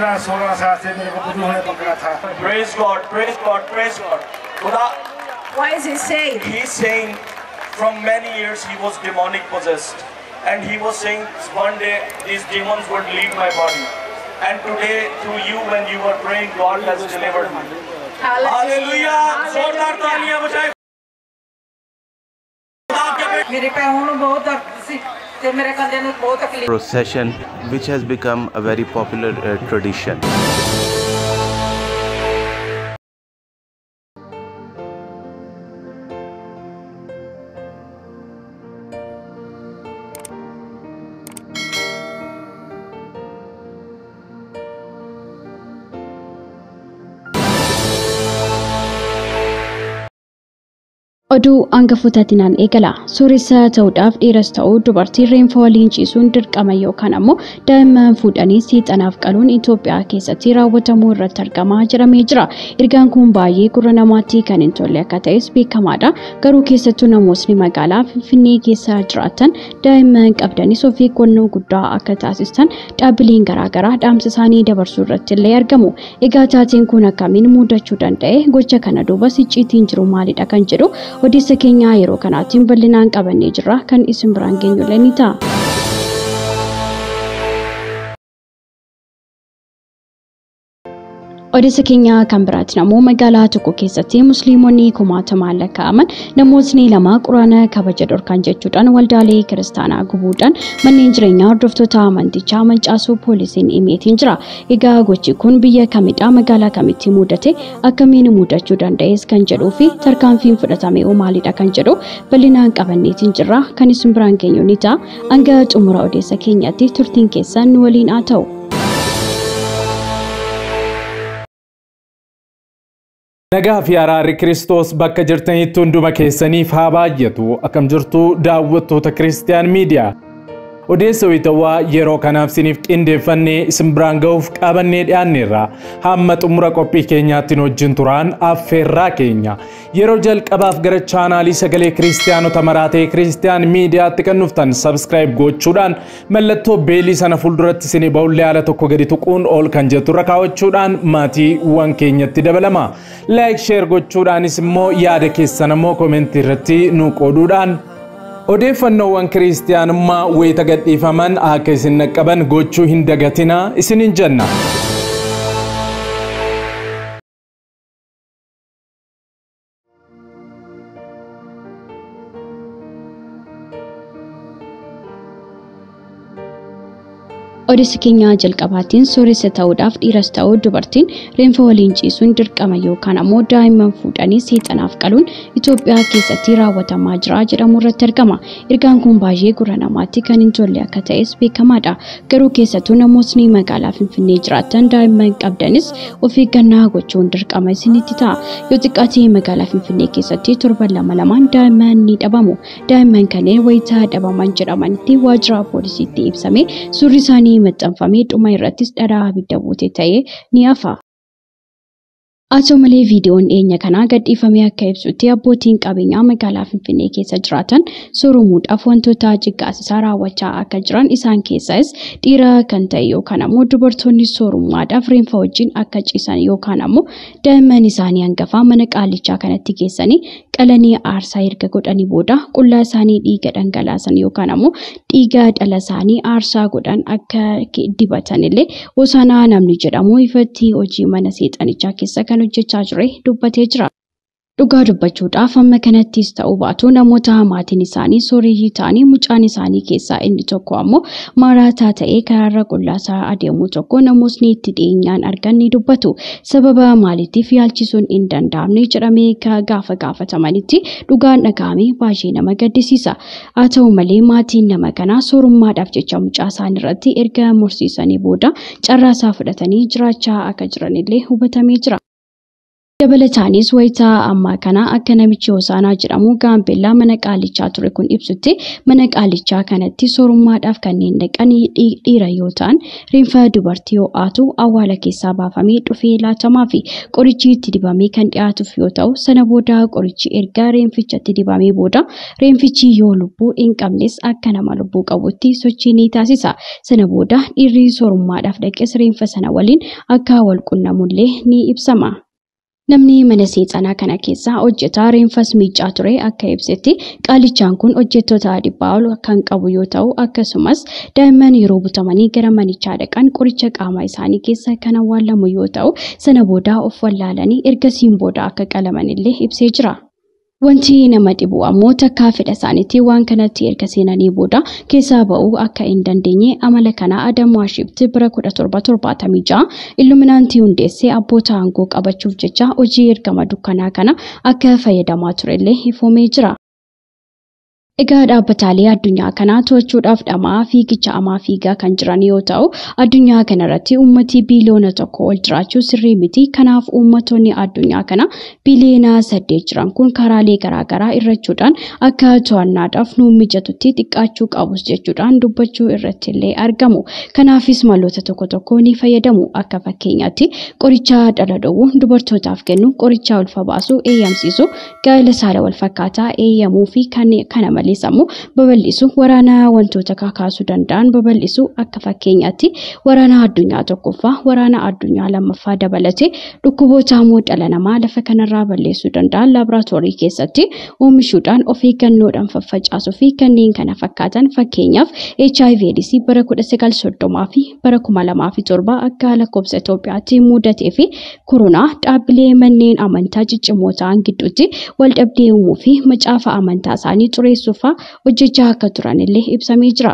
15-16 साल से मेरे को बुद्धू ने पकड़ा था। Praise God, praise God, praise God. खुदा, Why is he saved? He's saying from many years he was demonic possessed, and he was saying one day these demons would leave my body, and today through you when you were praying, God has delivered me. Hallelujah. जोरदार तालियां बजाएं। मेरे पैरों में बहुत दर्द सी ते मेरे कंधे में बहुत तकलीफ। Procession which has become a very popular tradition. Oduu hangafootaatiin eegala. Sooressa ta'uudhaaf dhiiras ta'uu dubartiin reenfa waliin ciisuun dirqama yookaan ammoo daa'imman fuudhanii seexanaaf qaluun Itoophiyaa keessatti raawwatamuu irratti argamaa jiramee jira. Ergaan kun baay'ee gurra namaatti kan hin tolle akka ta'es beekamaadha. Garuu keessattuu namootni magaalaa Finfinnee keessa jiraatan daa'imman qabdanis of eeggannoo guddaa akka taasisan dhaabbileen garaagaraa dhaamsa isaanii dabarsuu irratti illee argamu. Egaa taateen kun akkamiin mudachuu danda'e? Gocha kana duubas icciitiin jiru maalidha kan jedhu odeessa keenya yeroo kanaatiin bal'inaan qabannee jirra kan isin biraan geenyu ni ta'a. Odeessa keenya kan biraatiin ammoo magaalaa tokko keessatti musliimonni kumaatamaan lakkaa'aman namootni lama quraana kabaja dhorkan jechuudhaan waldaalee kiristaanaa gubuudhaan manneen jireenyaa hordoftoota amantichaa mancaasuu poolisiin himeetiin jira. Egaa gochi kun biyya kamidhaa magaalaa kamitti mudate akkamiin mudachuu danda'es kan jedhuu fi tarkaanfiin fudhatame maalidha kan jedhu bal'inaan qabanneetiin jirra kan isin biraan geenyu ni ta'a. Hanga xumura odeessa keenyaatti turtiin keessan nu waliin haa ta'u. Nagaa fi araarri Kiristoos bakka jirtanitti hunduma keessaniif haa baay'atu. Akkam jirtu daawwattoota Kiristiyaan Miidiyaa. Odeessa wayitawaa yeroo kanaaf isiniif qindeeffannee isin biraan ga'uuf qabannee dhiyaanneerra. Hamma xumura qophii keenyaatti nu wajjin turaan affeerraa keenya. Yeroo jalqabaaf gara chaanaalii sagalee Kiristiyaanota maraa ta'e Kiristiyaan Miidiyaatti kan dhuftan subscribe gochuudhaan mallattoo beelii sana fuulduratti isinii ba'ullee haala tokko gadi tuquun ol kan jettu irra kaawwachuudhaan maatiiwwan keenyatti dabalama. Like share gochuudhaanis immoo yaada keessan ammoo koomentii irratti nu qooduudhaan odeeffannoowwan kiristiyaanummaa wayita gadhiifaman akka isin naqqaban gochuu hin dagatinaa isiniin jenna. Odeessa keenya jalqabaatiin sooressa ta'uudhaaf dhiiras ta'uu dubartiin reenfa waliin ciisuun dirqama yookaan ammoo daa'imman fuudhanii seexanaaf qaluun Itoophiyaa keessatti raawwatamaa jira jedhamu irratti argama. Ergaan kun baay'ee gurra namaatti kan hin tolle akka ta'es beekamaadha. Garuu keessattuu namootni magaalaa Finfinnee jiraatan daa'imman qabdanis of eeggannaa gochuun dirqama isinitti ta'a. Yoo xiqqaate magaalaa Finfinnee keessatti torban lama lamaan daa'imman ni dhabamu. Daa'imman kanneen wayitaa dhabaman jedhamanitti waajjira poolisiitti ibsame suurri isaanii maxxanfamee dhuma irrattis dhadhaa abidda buute ta'ee ni hafa. Haa ta'u malee viidiyoon dhiyeenya kanaa gadhiifamee akka ibsutti abbootiin qabeenyaa magaalaa Finfinnee keessa jiraatan sooromuudhaaf wantoota jiggaassisaa raawwachaa akka jiran isaan keessaas dhiira kan ta'e yookaan ammoo dubartoonni soorummaadhaaf reenfa wajjin akka ciisan yookaan ammoo daa'imman isaanii hangafaa mana qaalichaa kanatti geessanii qalanii aarsaa erga godhanii booda qullaa isaanii dhiiga dhangalaasan yookaan ammoo dhiiga dhala isaanii aarsaa godhan akka dibatan illee Hosanaa namni jedhamu ifatti hojii mana seexanichaa keessa kan hojjechaa ture dubbatee jira. Dhugaa dubbachuudhaaf amma kanattis ta'uu baatu namoota maatiin isaanii sooreyyii ta'anii mucaan isaanii keessaa inni tokko ammoo maraataa ta'ee karaarra qullaasaa adeemu tokko namootni itti dhiyeenyaan argan ni dubbatu. Sababa maaliitiif yaalchisuun hin danda'amne jedhamee gaafa gaafatamanitti dhugaan dhaga'ame baay'ee nama gaddisiisa. Haa ta'u malee maatiin nama kanaa soorummaadhaaf jecha mucaa isaanii irratti erga mursiisanii booda carraasaa fudhatanii jiraachaa akka jiranillee hubatamee jira. Dabalataanis wayitaa ammaa kana akka namichi Hosaanaa jedhamu Gaambeellaa mana qaalichaa ture kun ibsutti mana qaalichaa kanatti soorummaadhaaf kanneen dhaqan dhiira yoo ta'an reenfa dubartii ho'aatu awwaala keessaa baafamee dhufee laatamaa fi qorichi itti dibamee kan dhiyaatuuf yoo ta'u sana booda qorichi erga reenfichatti dibamee booda reenfichi yoo lubbuu hin qabnes akka nama lubbuu qabutti sochii ni taasisa. Sana booda dhiirri soorummaadhaaf dhaqes reenfa sana waliin akka wal qunnamullee ni ibsama. Namni mana seexanaa kana keessa hojjetaa reenfas miicaa ture akka ibsetti qaalichaan kun hojjettoota 100 ol kan qabu yoo ta'u akkasumas daa'imman yeroo butamanii gara manichaa dhaqan qoricha qaama isaanii keessa kan awwaalamu yoo ta'u sana booda of wallaalanii ergasiin booda akka qalaman illee ibsee jira. Wanti nama dhibu ammoo takkaa fedha isaaniitti waan kanatti erga seenanii booda keessaa ba'uu akka hin dandeenye amala kana Adam Waashibti bara 1776 Illuminaantii hundeessee abboota aangoo qabachuuf jecha hojii ergama dukkanaa kana akka fayyadamaa turellee ifoomee jira. Egaa dhaabbataalee addunyaa kanaa to'achuudhaaf dhamaa fiigicha amaa fiigaa kan jiran yoo ta'u addunyaa kanarratti uummati biiliyoona 1 ol jiraachuu sirrii miti. Kanaaf uummattoonni addunyaa kana biiliyoona 8 jiran kun karaalee garaagaraa irrachuudhaan akka to'annaadhaaf nu mijatutti xiqqaachuu qabus jechuudhaan dubbachuu irratti illee argamu. Kanaafis maloota tokko tokko ni fayyadamu. Akka fakkeenyaatti qoricha dhala dhowwu dubartootaaf kennu, qoricha ulfa baasu eeyyamsiisu, gaa'ela saala wal fakkaataa eeyyamuu fi kana malee sammuu babal'isu, waraana wantoota kakaasuu danda'an babal'isu. Akka fakkeenyaatti waraana addunyaa tokkoffaa, waraana addunyaa lammaffaa dabalatee dhukkuboota hamoo dhala namaa lafa kanarraa balleessuu danda'an laaboraatoorii keessatti oomishuudhaan of eeggannoodhaan faffacaasuu fi kanneen kana fakkaatan. Fakkeenyaaf HIV AIDS bara 1930 fi bara 2007 akka lakkoofsa Itoophiyaatti mudatee fi koronaa dhaabbilee manneen amantaa ciccimoo ta'an gidduutti waldhabdee uumuu fi macaafa amantaa isaanii xureessuuf hojjechaa akka turan illee ibsamee jira.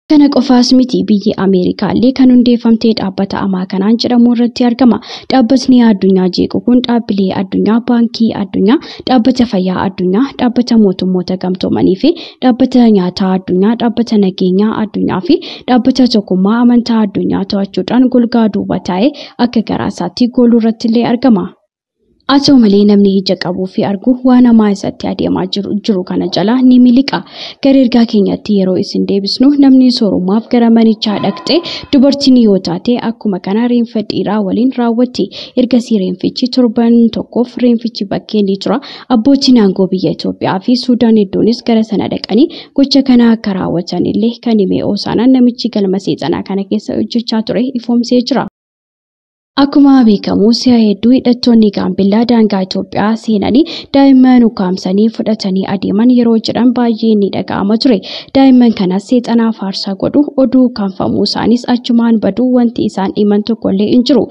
Kana qofaas miti, biyyi Ameerikaa illee kan hundeeffamtee dhaabbata amaa kanaan jedhamu irratti argama. Dhaabbatni addunyaa jeequ kun dhaabbilee addunyaa, baankii addunyaa, dhaabbata fayyaa addunyaa, dhaabbata mootummoota gamtoomanii fi dhaabbata nyaataa addunyaa, dhaabbata nageenyaa addunyaa fi dhaabbata tokkummaa amantaa addunyaa to'achuudhaan golgaa duuba taa'ee akka garaa isaatti gooluu irratti illee argama. Haa ta'u malee namni ija qabuu fi argu waan hamaa isatti adeemaa jiru kana jalaa ni miliqa. Gara ergaa keenyatti yeroo isin deebisnu namni soorummaaf gara manichaa dhaqxee dubartiin yoo taate akkuma kana reenfa dhiiraa waliin raawwatti. Ergasii reenfichi torban tokkoof reenfichi bakkee ni tura. Abbootiin aangoo biyya Itoophiyaa fi Suudaan hedduunis gara sana dhaqanii gocha kana akka raawwatan illee kan hime Oosaanaan namichi galma seexanaa kana keessa hojjechaa ture ifoomsee jira. Akkuma beekamu si'a hedduu hidhattoonni Gaambeellaa daangaa Itoophiyaa seenanii daa'imman ukkaamsanii fudhatanii adeeman yeroo jedhan baay'ee ni dhaga'ama ture. Daa'imman kanas seexanaaf aarsaa godhu, oduu ukkaamfamuu isaanis achumaan baduu wanti isaan himan tokkollee hin jiru.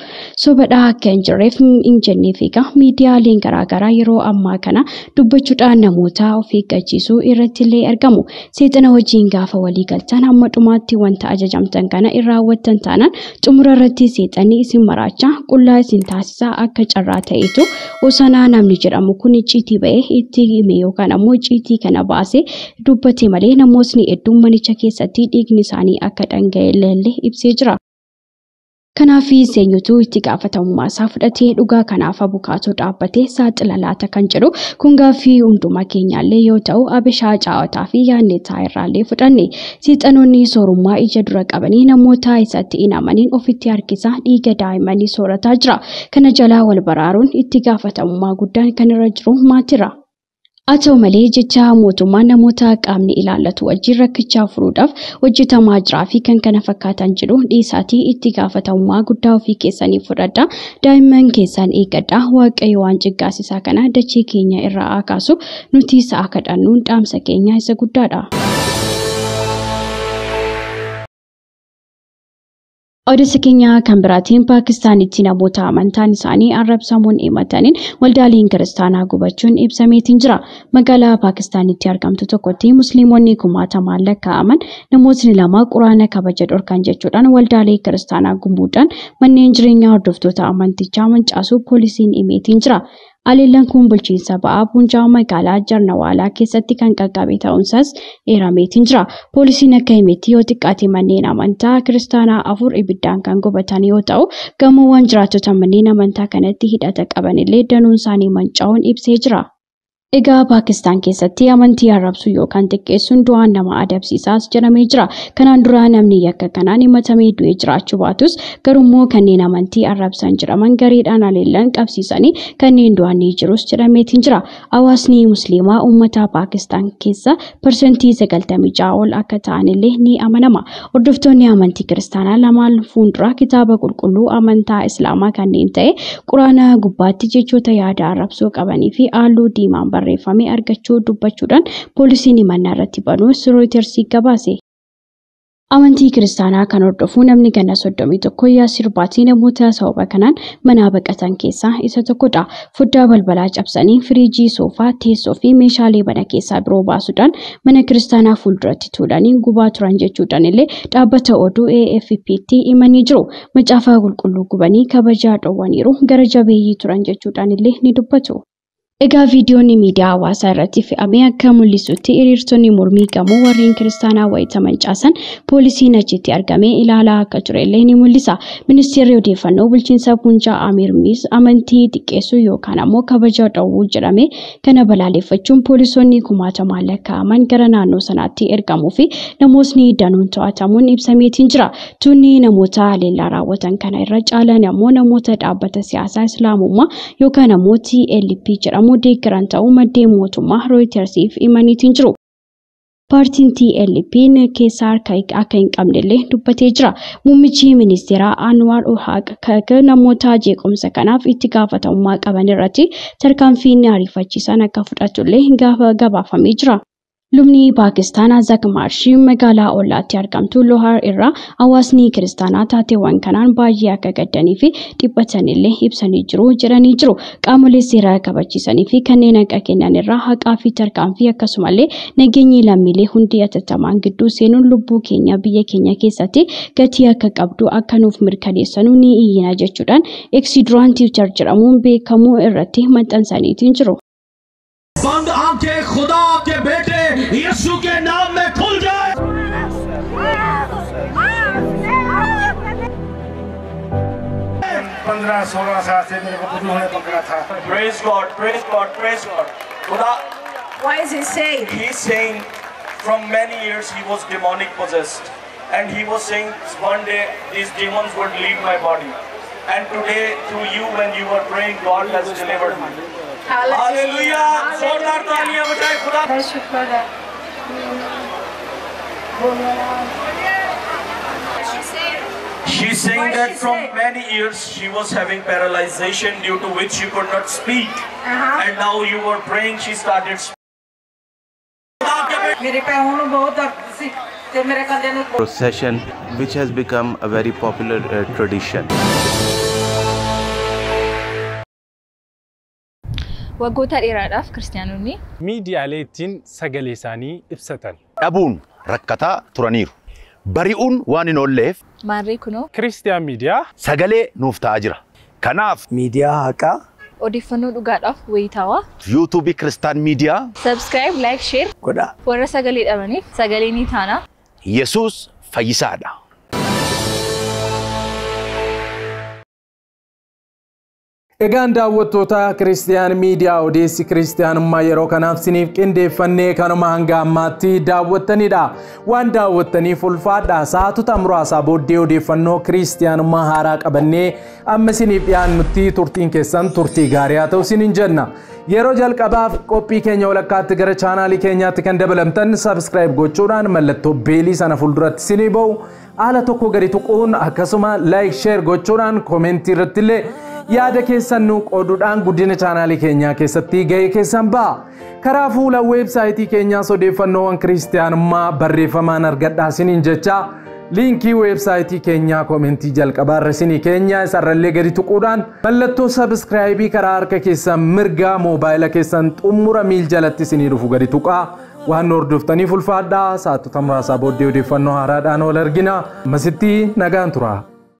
Sobadhaa akka hin jirreef hin jenneef egaa miidiyaaleen garaagaraa yeroo ammaa kana dubbachuudhaan namoota of eeggachiisuu irratti illee argamu. Seexana wajjin gaafa walii galtan hamma dhumaatti wanta ajajamtan kana hin raawwattan taanaan xumura irratti seexanni isin maracha qullaa isin taasisaa akka carraa ta'etu Hosaanaa namni jedhamu kun icciitii ba'ee itti hime yookaan ammoo icciitii kana baasee dubbate malee namootni hedduun manicha keessatti dhiigni isaanii akka dhanga'e illee ibsee jira. Kanaaf seenyutu itti gaafatamummaa isaa fudhatee dhugaa kanaaf abukaatoo dhaabbatee saaxila laata kan jedhu kun gaaffii hundumaa keenyaallee yoo ta'u abishaa caawataa fi yaannetaa irraallee fudhanne. Seexanoonni soorummaa ija dura qabanii namoota isatti hin amaniin ofitti harkisaa dhiiga daa'immanii soorataa jira. Kana jalaa wal baraaruun itti gaafatamummaa guddaan kan irra jiru maatira. Haa ta'u malee jecha mootummaan namoota qaamni ilaallatu wajjin rakkichaa furuudhaaf hojjetamaa jiraa fi kan kana fakkaatan jedhu dhiisaatii itti gaafatamummaa guddaa ofii keessanii fudhadhaa. Daa'imman keessan eeggadhaa. Waaqayyo waan jiggaasisaa kana dachee keenya irraa haa kaasu. Nuti isa kadhannuun dhaamsa keenya isa guddaadha. Odeessa keenya kan biraatiin Paakistaanitti namoota amantaan isaanii arrabsamuun himataniin waldaaleen kiristaanaa gubachuun ibsameetiin jira. Magaalaa Paakistaanitti argamtu tokkotti musliimonni kumaatamaan lakkaa'aman namootni lama quraana kabaja dhorkan jechuudhaan waldaalee kiristaanaa gubuudhaan manneen jireenyaa hordoftoota amantichaa mancaasuu poolisiin himeetiin jira. Haleellaan kun bulchiinsa ba'aa Punjaab magaalaa Jarnawaalaa keessatti kan qaqqabe ta'uunsaas eerameetiin jira. Poolisiin akka himetti yoo xiqqaate manneen amantaa kiristaanaa 4 ibiddaan kan gubatan yoo ta'u, gamoowwan jiraattota manneen amantaa kanatti hidhata qaban illee danuun isaanii manca'uun ibsee jira. Egaa Paakistaan keessatti amantii arrabsuu yookaan xiqqeessuun du'aan nama adabsiisaas jedhamee jira. Kanaan dura namni yakka kanaan himatamee du'ee jiraachuu baatus garuu kanneen amantii arrabsan jedhaman gareedhaan haleellaan qabsiisanii kanneen du'an ni jirus jedhameetiin jira. Hawaasni Musliimaa uummata Paakistaan keessa 96% ol akka ta'an illee ni amanama. Hordoftoonni amantii kiristaanaa lamaan fuuldura kitaaba qulqulluu amantaa Islaamaa kanneen ta'e Quraana gubbaatti jechoota yaada arrabsoo qabanii fi halluu diimaan barreeffame argachuu dubbachuudhaan poolisiin himannaa irratti banuu Reuters gabaase. Amantii kiristaanaa kan hordofu namni ganna 31 Yaasir Baatii namoota sababa kanaan manaa baqatan keessaa isa tokkodha. Foddaa balbalaa cabsanii firiijii, soofaa, teessoo fi meeshaalee mana keessaa biroo baasuudhaan mana kiristaanaa fuulduratti tuulanii gubaa turan jechuudhaan illee dhaabbata oduu AFP'tti himanii jiru. Macaafa qulqulluu gubanii kabajaa dhowwaniiru, gara jabeeyyii turan jechuudhaan illee ni dubbatu. Egaa viidiyoon miidiyaa hawaasaa irratti fe'amee akka mul'isutti hiriirtonni mormii gamoo warreen kiristaanaa wayita mancaasan poolisiin achitti argamee ilaalaa akka ture illee ni mul'isa. Ministeerri odeeffannoo bulchiinsa Punjaab Amir Miis amantii xiqqeessuu yookaan ammoo kabaja dhowwuu jedhame kana balaaleffachuun poolisoonni kumaatamaan lakkaa'aman gara naannoo sanaatti ergamuu fi namootni danuun to'atamuun ibsameetiin jira. Tuunni namoota haleellaa raawwatan kana irra caalan ammoo namoota dhaabbata siyaasaa Islaamummaa yookaan ammoo TLP jedhamu deeggaran ta'uu maddeen mootummaa Reutersiif himaniitiin jiru. Paartiin TLP keessaa harka akka hin qabne illee dubbatee jira. Muummichi ministeeraa Anwar Ul-Haq namoota jeequmsa kanaaf itti gaafatamummaa qaban irratti tarkaanfiin ariifachiisaan akka fudhatu illee gabaafamee jira. Lubni Paakistaan Azak Maarshii magaalaa ollaatti argamtu Lohar irraa hawaasni kiristaanaa taateewwan kanaan baay'ee akka gaddanii fi dhiphatan illee ibsanii jiru jedhanii jiru. Qaamolee seera kabachiisanii fi kanneen haqa kennan irraa haqaa fi tarkaanfii akkasumallee nageenyi lammiilee hundi atattamaan gidduu seenuun lubbuu keenya biyya keenya keessatti gatii akka qabdu akka nuuf mirkaneessanu ni iyyina jechuudhaan X duraan Twitter jedhamuun beekamu irratti maxxansaniitiin jiru. बंद आंखें खुदा के बेटे यीशु के नाम में खुल जाए। पंद्रह 16 साल से मेरे को बुजुर्गों ने पकड़ा था। Praise God, praise God, praise God. खुदा, Why is he saved? He's saying from many years he was demonic possessed, and he was saying one day these demons would leave my body, and today through you when you were praying God has delivered me. Hallelujah. जोरदार तालियां बजाएं खुदा। शुक्र है। She's saying that from many years she was having paralyzation due to which she could not speak. And now you were praying, she started speaking. ਮੇਰੇ ਪੈਰੋਂ ਨੂੰ ਬਹੁਤ ਦਰਦ ਸੀ ਤੇ ਮੇਰੇ ਕੰਧੇ ਨੂੰ Procession which has become a very popular tradition. Waggoota dheeraadhaaf kiristaanonni miidiyaalee ittiin sagalee isaanii ibsatan dhabuun rakkataa turaniiru. Bari'uun waan hin oolleef maarree kunoo Kiristiyaan miidiyaa sagalee nuuf ta'aa jira. Kanaaf miidiyaa haqaa odeeffannoo dhugaadhaaf wayitaawaa yuutuubii Kiristaan miidiyaa subscribe, like, share godhaa. Warra sagalee dhabaniif sagalee ni taana. Yesuus fayyisaadha. Egaan daawwattoota Kiristiyaan miidiyaa odeessi kiristiyaanummaa yeroo kanaaf siniif qindeeffannee kanuma hanga ammaatti daawwattanidha. Waan daawwattaniif ulfaadha. Sa'aatota muraasaa booddee odeeffannoo kiristiyaanummaa haaraa qabannee amma siniif dhiyaannutti turtiin keessan turtii gaarii haa ta'u siniin jenna. Yeroo jalqabaaf qophii keenya walakkaatti gara chaanaalii keenyaatti kan dabalamtan subscribe gochuudhaan mallattoo beelii sana fuulduratti sinii ba'u haala tokko gadi tuquun akkasuma like share gochuudhaan koomentii irratti illee yaada keessan nu qooduudhaan guddina chaanaalii keenyaa keessatti gahee keessan ba'a. Karaa fuula weebsaayitii keenyaas odeeffannoowwan kiristiyaanummaa barreeffamaan argadhaa siniin jecha liinkii weebsaayitii keenyaa koomentii jalqabaa irra sinii keenya isarrallee gadi tuquudhaan mallattoo sabskraayibii karaa harka keessan mirgaa moobaayila keessan xumura miil jalatti sinii dhufu gadi tuqaa. Waan hordoftaniif ulfaadhaa. Sa'aatota muraasaa booddee odeeffannoo haaraadhaan wal argina. Ammasitti nagaan tura.